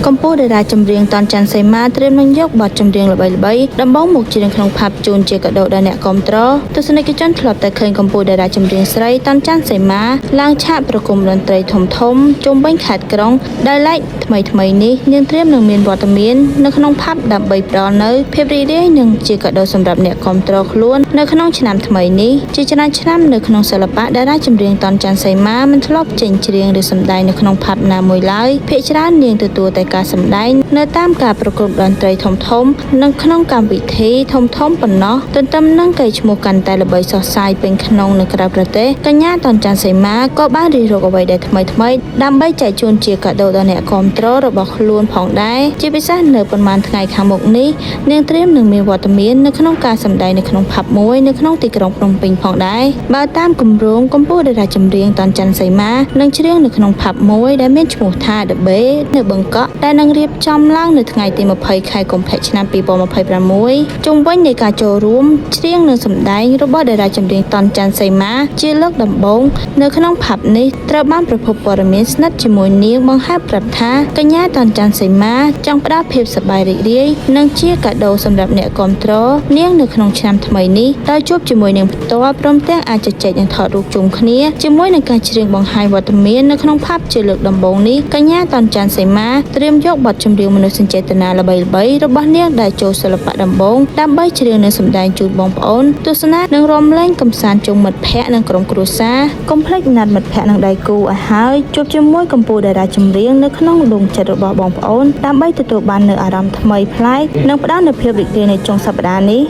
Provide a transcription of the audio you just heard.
កំពូលតារាចម្រៀងតនច័ន្ទសីមាត្រៀមនឹងយកបទចម្រៀងល្បីៗដំបងមកច្រៀងក្នុងផាប់ជូនជាកាដូដល់អ្នកគាំទ្រទស្សនិកជនធ្លាប់តែឃើញកំពូលតារាចម្រៀងស្រីតនច័ន្ទសីមាឡើងឆាកប្រគំតន្ត្រីធំធំជុំវិញខេត្តក្រុងដែលឡែកថ្មីថ្មីៗនេះនាងត្រៀមនឹងមានវត្តមាននៅក្នុងផាប់ដើម្បីផ្ដល់នូវភាពរីករាយនិងជាកាដូសម្រាប់អ្នកគាំទ្រខ្លួននៅក្នុងឆ្នាំថ្មីនេះជាច្រើនឆ្នាំនៅក្នុងសិល្បៈតារាចម្រៀងតនច័ន្ទសីមាមិនធ្លាប់ចេញច្រៀងឬសម្ដែងនៅក្នុងផាប់ណាមួយឡើយភាគច្រើននាងទទួលតែការសម្ដែងនៅតាមការប្រគំតន្ត្រីធំៗនិងក្នុងកម្មវិធីធំៗប៉ុណ្ណោះទន្ទឹមនឹងកេរ្តិ៍ឈ្មោះកាន់តែល្បីសុះសាយពេញក្នុងនិងក្រៅប្រទេសកញ្ញាតនច័ន្ទសីមាក៏បានរិះរកអ្វីដែលថ្មីៗដើម្បីចែកជូនជាកាដូដល់អ្នកគាំទ្ររបស់ខ្លួនផងដែរជាពិសេសនៅប៉ុន្មានថ្ងៃខាងមុខនេះនាងត្រៀមនឹងមានវត្តមាននៅក្នុងការសម្ដែងនៅក្នុងផាប់មួយនៅក្នុងទីក្រុងភ្នំពេញផងដែរបើតាមគម្រោងកម្ពុជាតារាចម្រៀងតនច័ន្ទសីមានឹងច្រៀងនៅក្នុងផាប់មួយដែលមានឈ្មោះថា The Bay នៅបឹងកក់ដែលនឹងរៀបចំឡើងនៅថ្ងៃទី20ខែកុម្ភៈឆ្នាំ2026ជុំវិញនៃការចូលរួមច្រៀងនិងសម្ដែងរបស់តារាចម្រៀងតនច័ន្ទសីមាជាលើកដំបូងនៅក្នុងផាប់នេះត្រូវបានប្រភពព័ត៌មានស្និទ្ធជាមួយនាងបង្ហើបប្រាប់ថាកញ្ញាតនច័ន្ទសីមាចង់ផ្ដល់ភាពសប្បាយរីករាយនិងជាកាដូសម្រាប់អ្នកគាំទ្រនាងនៅក្នុងឆ្នាំថ្មីនេះដោយជួបជាមួយនាងផ្ទាល់ព្រមទាំងអាចជជែកនិងថតរូបជុំគ្នាជាមួយនឹងការច្រៀងបង្ហាញវត្តមាននៅក្នុងផាប់ជាលើកដំបូងនេះកញ្ញាតនច័ន្ទសីមាត្រៀមយកបទចម្រៀងមនុស្សសញ្ចេតនាល្បីៗរបស់នាងដែលចូលសិល្បៈដំបូងដើម្បីច្រៀងនិងសម្ដែងជូនបងប្អូនទស្សនានិងរំលែងកំសាន្តជុំមិត្តភ័ក្តិនិងក្រុមគ្រួសារកុំភ្លេចណាត់មិត្តភ័ក្តិនិងដៃគូឲ្យហើយជួបជាមួយកម្ពុជាតារាចម្រៀងនៅក្នុងដួងចិត្តរបស់បងប្អូនដើម្បីទទួលបាននូវអារម្មណ៍ថ្មីប្លែកនិងផ្ដល់នូវភាពរីករាយនៅចុងសប្តាហ៍នេះ។